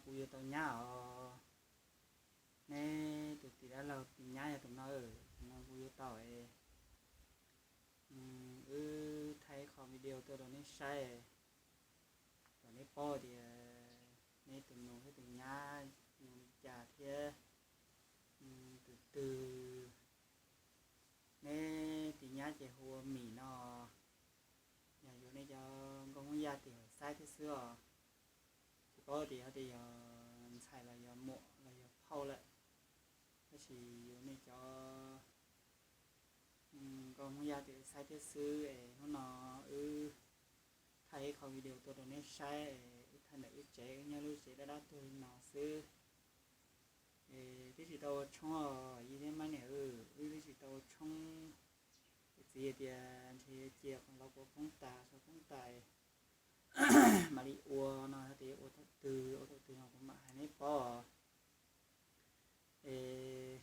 kuv yuav tau nyab os. Neb tus tim dab laug tus nyab yog tus no, tus no kuv yuav tau. Wb thaij qhov video tuaj rau neb saib, kom neb paub tias neb tus nus thiab tus nyab yog li cas thiab tus twg. Neb tus nyab ces hu ua Mim no, yog yuav nej cov nkauj Hmoob Yaj tim Hauv Xaib thiab xwb os. Tsis paub tias tias yog ntxhais los yog muam los yog phauj lawm, tab sis yuav nej cov nkauj Hmoob Yaj tim Hauv Xaib thiab xwb es hnub no wb thaij ib qho video tuaj rau neb saib es wb thaij ntawm wb tsev, wb nyob lub tsev dab dab tuag li no xwb. Es twb tsis tau ua tshoob os yij thiab mab niam, wb twb tsis tau ua tshoob. Kuv txiv tias ntshe cia los kuv poob tas, sau poob tas mam li ua no, hais tias ua thaum twg ua thaum twg no kuv mam hais neb paub. Es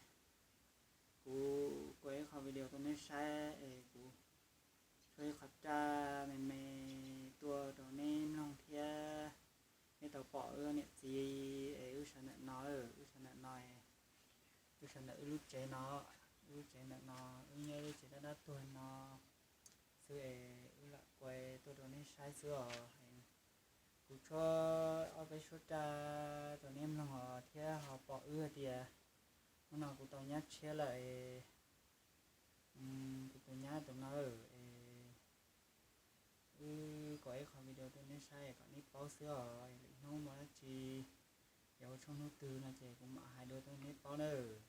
kuv ua ib qho video tuaj neb saib es kuv tshuab ib qho raj me me tuaj rau neb mloog thiab. Neb tau pom wb niam txiv es wb sawv ntawm no, wb sawv ntawm no, wb sawv ntawm wb lub tsev no, wb lub tsev ntawm no, wb nyob lub tsev dab dab tuag no xwb es wb lam ua tuaj rau neb saib xwb os. Kuv tshuab ob peb suab raj rau neb mloog os thiab ho pom wb tias hnub no kuv tau nyab tshiab lawm es kuv tus nyab tus no es wb kom ib qho video tuaj neb saib kom neb paub xwb os. Lwm hnub muaj dab tsi, yog ua tshoob hnub twg no ces kuv mam hais dua tuaj neb paub nawb.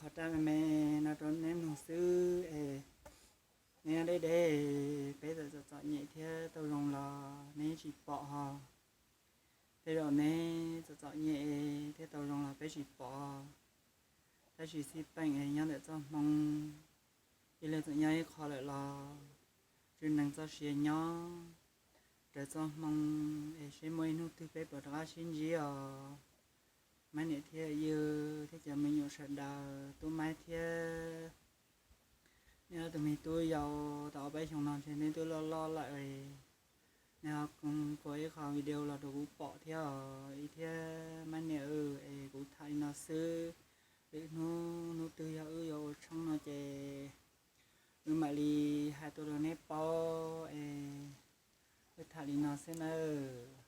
Qhov raj me me no rau neb mloog xwb es neb nyob deb deb, peb txawm txom txom nyem thiab tau zoo los neb tsis pom ho. Tej zaum neb txom txom nyem thiab tau zoo los peb tsis pom, tab sis xij peem es nyob ntawm txoj hmoo, ib leeg txawm nyob ib qho lawm los tswj neeg txoj sia nyob raws txoj hmoo es seb muaj ib hnub twg peb puas rov qab sib ntsib os. Mab niam thiab yawg thiab cov me nyuam sawv daws, tub Mab thiab neb ob tug me tub yau, tau ob peb xyoos no ntshe neb twb loj loj lawm. Neb ho kuv ib qho video los rau kuv pom thiab os, ib thiab Mab niam es kuv tham li no xwb. Lwm hnub hnub twg yog wb yuav ua tshoob no ces wb mam li hais tuaj rau neb paub es wb tham li no xwb nawb.